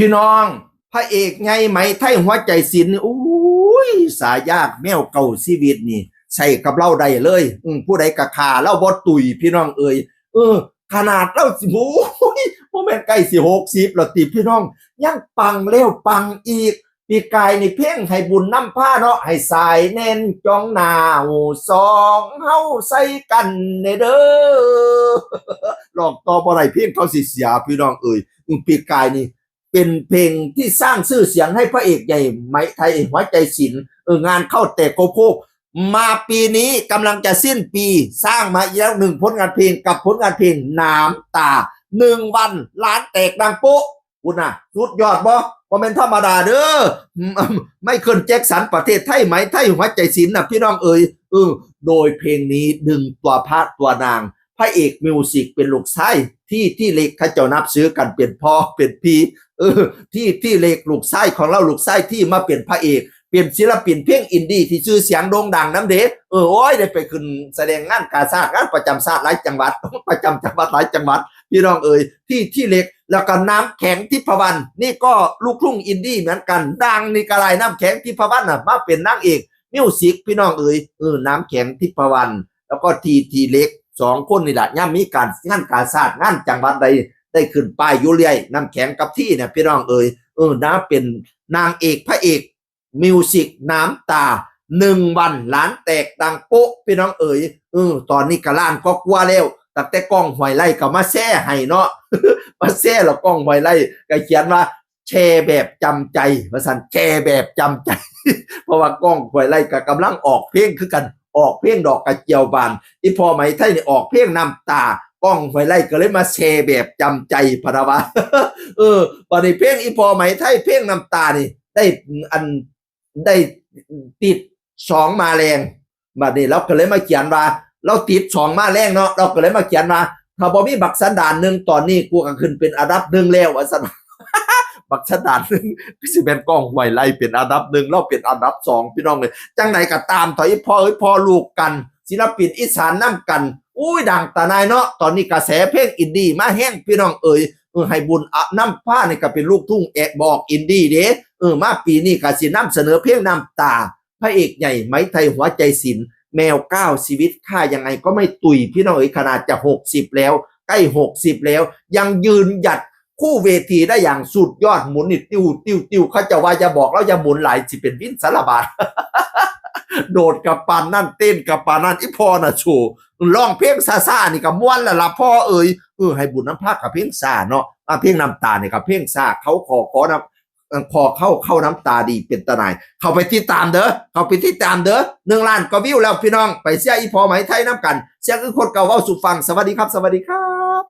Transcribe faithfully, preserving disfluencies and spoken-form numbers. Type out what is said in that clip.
พี่น้อง พระเอกใหญ่ไหมไทยหัวใจศิลป์นี่ อุ้ย สายากแมวเก่าชีวิตนี่ ใส่กับเราได้เลย อืม ผู้ใดกะขาเราบ่ตุย พี่น้องเอ๋ย เออ ขนาดเราสิ โอ้ย บ่แม่นใกล้สิหกสิบแล้วติพี่น้อง ยังปังแล้วปังอีก ปีกายนี่เพลงให้บุญนำพาเนาะ ให้สายแน่นจ้องหน้าสองเฮาใส่กันแน่เด้อ ร้องต่อบ่ได้ เพลงเขาสิเสีย พี่น้องเอ๋ย อืม ปีกายนี่ เป็นเพลงที่สร้างชื่อเสียงให้พระเอกใหญ่ไหมไทยหัวใจศิลป์ เออ งานเข้าแตกโคโคก มาปีนี้กำลังจะสิ้นปี สร้างมาอีกแล้วหนึ่งผลงานเพลงกับผลงานเพลงน้ำตา หนึ่งวันล้านแตกดังโป๊ะ คุณน่ะ สุดยอดบ่ บ่แม่นธรรมดาเด้อ ไมเคิลแจ็คสันประเทศไทย ไหมไทยหัวใจศิลป์น่ะ พี่น้องเอ๋ย เออ โดยเพลงนี้ดึงตัวพระตัวนาง พระเอกมิวสิกเป็นลูกชายที่ ที่เล็กเขาเจ้านับถือกันเป็นพ่อเป็นพี่ เออ ที่ ที่เล็กลูกชายของเรา ลูกชายที่มาเป็นพระเอก เป็นศิลปินเพลงอินดี้ที่ชื่อเสียงโด่งดังนำเด้ เออ โอ้ย ได้ไปขึ้นแสดงงานกาชาด งานประจำชาติหลายจังหวัด ประจำจังหวัดหลายจังหวัด พี่น้องเอ๋ย ที่ ที่เล็ก แล้วก็น้ำแข็งทิพวรรณ นี่ก็ลูกทุ่งอินดี้เหมือนกัน ดังนี่กะไร น้ำแข็งทิพวรรณน่ะ มาเป็นนางเอกมิวสิก พี่น้องเอ๋ย เออ น้ำแข็งทิพวรรณ แล้วก็ที่ ที่เล็ก สองคนนี่แหละ ย่ามมีการงานกาชาด งานจังหวัดใด ได้ขึ้นป้ายอยู่เรื่อย น้ำแข็งกับที่เนี่ย พี่น้องเอ๋ย เออ นะ เป็นนางเอกพระเอกมิวสิกน้ำตา หนึ่งวันล้านแตกดังโป๊ะ พี่น้องเอ๋ย เออ ตอนนี้กะล้านก็กว่าแล้ว ตั้งแต่ก้องห้วยไร่ก็มาแชร์ให้เนาะ มาแชร์แล้ว ก้องห้วยไร่ก็เขียนว่า แชร์แบบจำใจ ว่าซั่น แชร์แบบจำใจ เพราะว่าก้องห้วยไร่ก็กำลังออกเพลงคือกัน ออกเพลงดอกกระเจียวบาน อีพ่อไหมไทยนี่ออกเพลงน้ำตา ก้องห้วยไร่ก็เลยมาแชร์แบบจำใจ พะนะวะ เออ บัดนี้เพลงอีพ่อไหมไทย เพลงน้ำตานี่ ได้อัน ได้ติดสองมาแรง บัดนี้เราก็เลยมาเขียนว่า เราติดสองมาแรงเนาะ เราก็เลยมาเขียนว่า ถ้าบ่มีบักสันดานหนึ่ง ตอนนี้กูก็ขึ้นเป็นอันดับหนึ่งแล้ว ว่าซั่น บักสันดานหนึ่ง คือสิแม่นก้องห้วยไร่เป็นอันดับหนึ่ง เราเป็นอันดับสอง พี่น้องเอ้ย จังใดก็ตาม เถาะ อีพ่อเอ้ย พ่อลูกกัน ศิลปินอีสานนำกัน อุ้ย ดังตาหน่ายเนาะ ตอนนี้กระแสเพลงอินดี้มาแฮง พี่น้องเอ๋ย เออ ให้บุญอะนำพานี่ก็เป็นลูกทุ่งแอะบอกอินดี้เด้ เออ มาปีนี้ก็สินำเสนอเพลงน้ำตา พระเอกใหญ่ไหมไทยหัวใจศิลป์ แมวก้าวชีวิตข้ายังไงก็ไม่ตุย พี่น้องเอ๋ย ขนาดจะหกสิบแล้ว ใกล้หกสิบแล้ว ยังยืนหยัดคู่เวทีได้อย่างสุดยอด หมุนนี่ติ้ว ติ้ว ติ้ว เขาจะว่าอย่าบอกแล้วอย่าหมุนหลาย สิเป็นวินสารบาด โดดกับปานนั่น เต้นกับปานนั่น อีพ่อน่ะโชว์ ร้องเพลงซาๆ นี่ก็ม่วนแล้วล่ะพ่อเอ๋ย เออ ให้บุญนำพากับเพลงซาเนาะ อ่ะ เพลงน้ำตานี่ก็เพลงซา เขาขอ ขอน้ำ เอ่อ ขอเข้า เข้าน้ำตาดีเป็นตาหน่าย เข้าไปติดตามเด้อ เข้าไปติดตามเด้อ หนึ่งล้านกว่าวิวแล้วพี่น้อง ไปเชียร์อีพ่อไหมไทยนำกัน เชียร์คือคนเก่าเว้าสู่ฟัง สวัสดีครับ สวัสดีครับ